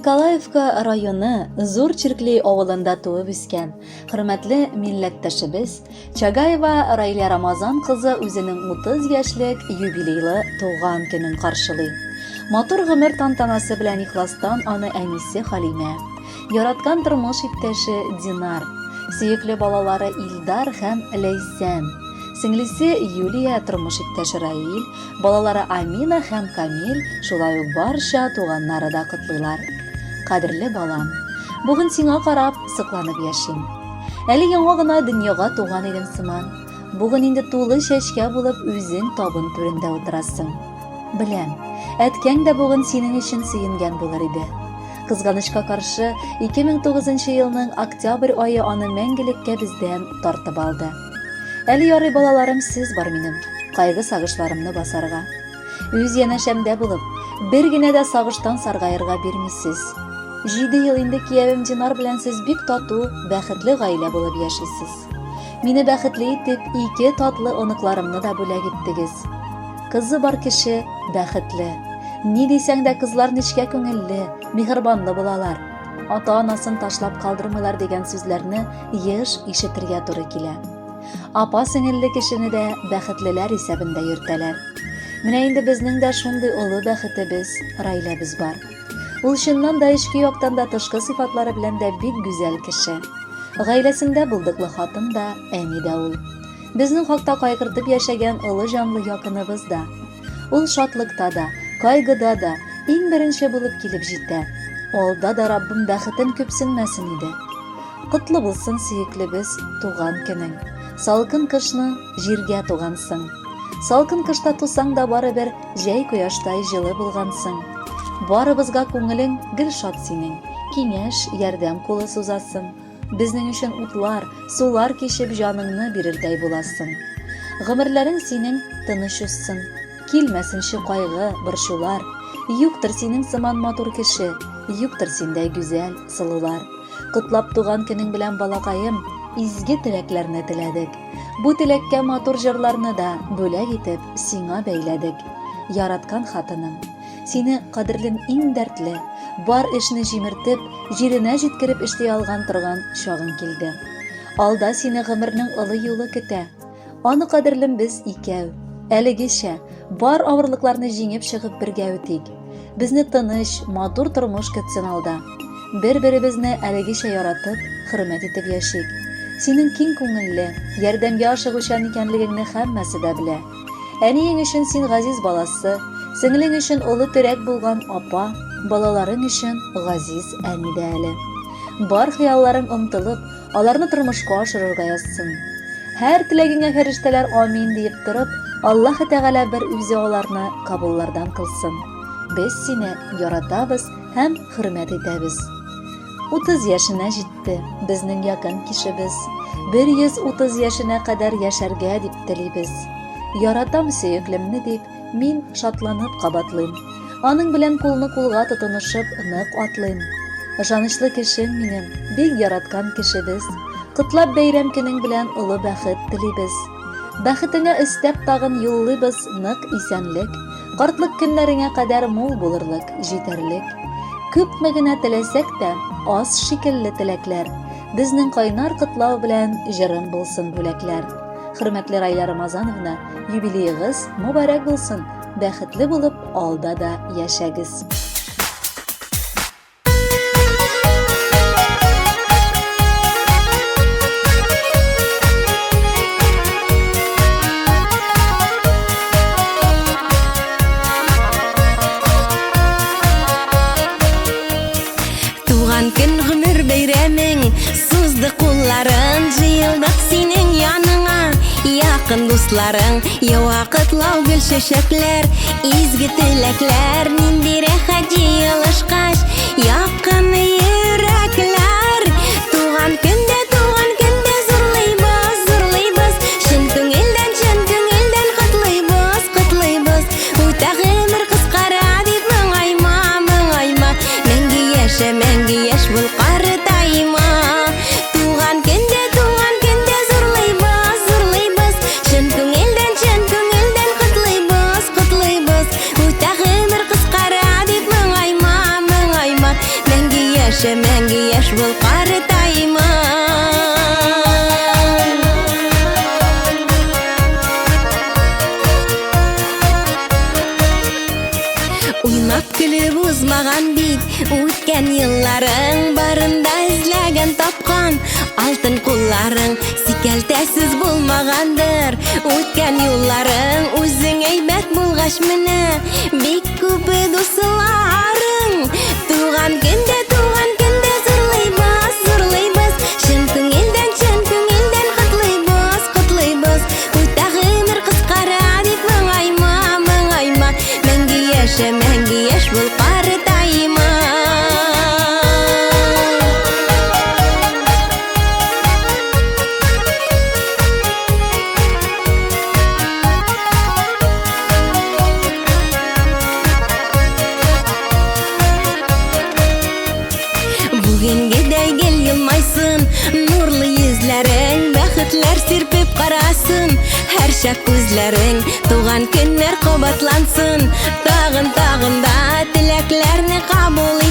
Николаевка районы Зур Чиркли авылында туып үскән хөрмәтле милләттәшебез Чагаева Раилә Рамазан кызы үзенең 30 яшьлек юбилейлы туган көнен каршылый. Матур гомер тантанасы белән ихластан аны әнисе Халимә, яраткан тормыш иптәше Динар, сөекле балалары Илдар һәм Ләйсән, сеңлесе Юлия, тормыш иптәше Раил, Балалары Амина һәм Камил, шулай ук барча туганнары да котлыйлар. Кадерле балам, бүген сиңа карап, сокланып яшим. Әле яңа гына дөньяга туган идең сыман. Бүген инде тулы чәчкә булып үзең табын түрендә утырасың. Беләм, әткәң дә бүген синең өчен сөенгән булыр иде. Кызганычка каршы, 2009 елның октябрь ае аны мәңгелеккә бездән тартып алды. Әле ярый балаларым сез бар минем, кайгы сагышларымны басарга. Үз янәшәмдә булып, бер генә дә сагыштан саргаерга бирмисез. Җиде ел инде киявем Динар белән сез бик тату, бәхетле гаилә булып яшисез. Мине бәхетле итеп, ике татлы оныкларымны да бүләк иттегез. Кызы бар кеше бәхетле. Ни дисәң дә кызлар нечкә күңелле, миһербанлы булалар. Ата-анасын ташлап калдырмыйлар дигән сүзләрне еш ишетергә туры килә. Апа-сеңелле кешене дә бәхетлеләр исәбендә йөртәләр. Менә инде безнең дә шундый олы бәхетебез, Раиләбез бар. Ул чыннан да эчке яктан да тышкы сыйфатлары белән дә бик гүзәл кеше. Гаиләсендә булдыклы хатын да, әни дә ул. Безнең хакта кайгыртып яшәгән олы җанлы якыныбыз да. Ул шатлыкта да, кайгыда да иң беренче булып килеп җитә. Алда да Раббым бәхетен күпсенмәсен иде. Котлы булсын, сөеклебез, туган көнең. Салкын кышны җиргә тугансың. Салкын кышта тусаң да барыбер җәй кояштай җылы булгансың. Барыбызга күңелең гел шат синең. Киңәш, ярдәм кулы сузасың. Безнең өчен утлар, сулар кичеп җаныңны бирердәй буласың. Гомерләрең синең тыныч узсын. Килмәсенче кайгы, борчулар. Юктыр синең сыман матур кеше, юктыр синдәй гүзәл, сылулар. Котлап туган көнең белән, балакаем, изге теләкләрне теләдек. Бу теләккә матур җырларны да бүләк итеп сиңа бәйләдек. Яраткан хатыным, Сине, кадерлем, иң дәртле, бар эшне җимертеп, җиренә җиткереп эшли алган торган чагың килде. Алда сине гомернең олы юлы көтә. Аны, кадерлем, без икәү, әлегечә, бар авырлыкларны җиңеп чыгып бергә үтик. Безне тыныч, матур тормыш көтсен алда. Бер-беребезне әлегечә яратып, хөрмәт итеп яшик. Синең киң күңелле, ярдәмгә ашыгучан икәнлегеңне һәммәсе дә белә. Әниең өчен син газиз баласы, сеңлең өчен олы терәк булган апа, балаларың өчен газиз әни дә әле. Бар хыялларың омтылып, аларны тормышка ашырырга язсын. Һәр теләгеңә фәрештәләр амин диеп торып, Аллаһы Тәгалә бер үзе аларны кабуллардан кылсын. Без сине яратабыз һәм хөрмәт итәбез. 30 яшенә җитте безнең якын кешебез. 130 яшенә кадәр яшәргә дип телибез. Яратам сөеклемне дип, мин шатланып кабатлыйм. Аның белән кулны кулга тотынышып нык атлыйм. Ышанычлы кешем минем, бик яраткан кешебез. Котлап бәйрәм көнең белән олы бәхет телибез. Бәхетеңә өстәп тагын юллыйбыз нык исәнлек. Картлык көннәреңә кадәр мул булырлык, җитәрлек. Күпме генә теләсәк тә, аз шикелле теләкләр. Безнең кайнар котлау белән җырым булсын бүләкләр. Хөрмәтле Райлә Рамазановна, юбилеегыз мөбарәк булсын, бәхетле булып алда да яшәгез. Туган көн гомер бәйрәмең Сузды кулларын Җыелдык синең яныңа Якын дусларың Ява котлау гөл чәчәкләр Изге теләкләр Нинди рәхәт җыелышкач Якын йөрәкләр Туган көндә, туган көндә Зурлыйбыз, зурлыйбыз Чын күңелдән, чын күңелдән Котлыйбыз, котлыйбыз Үтә гомер кыскара дип моңайма, моңайма Мәңге яшә, мәңге яшь бул, картайма Туган көндә, туган көндә зурлыйбыз, зурлыйбыз Чын күңелдән, чын күңелдән котлыйбыз, котлыйбыз Үтә гомер кыскара дип моңайма, моңайма. булмаган бит үткән елларың, барында эзләгән тапкан алтын кулларың, сикәлтәсез булмагандыр үткән юлларың, үзең әйбәт булгач менә бик күп дусларың. Туган көндә, туган көндә зурлыйбыз, зурлыйбыз, чын күңелдән, чын күңелдән котлыйбыз, котлыйбыз. Үтә гомер кыскара дип моңайма, моңайма, мәңге яшә, мәңге яшь бул, картайма. Бүгенгедәй гел елмайсын нурлы йөзләрең, бәхетләр сирпеп карасын һәрчак күзләрең, туган көннәр кабатлансын, тагын тагын да теләкләрне кабул.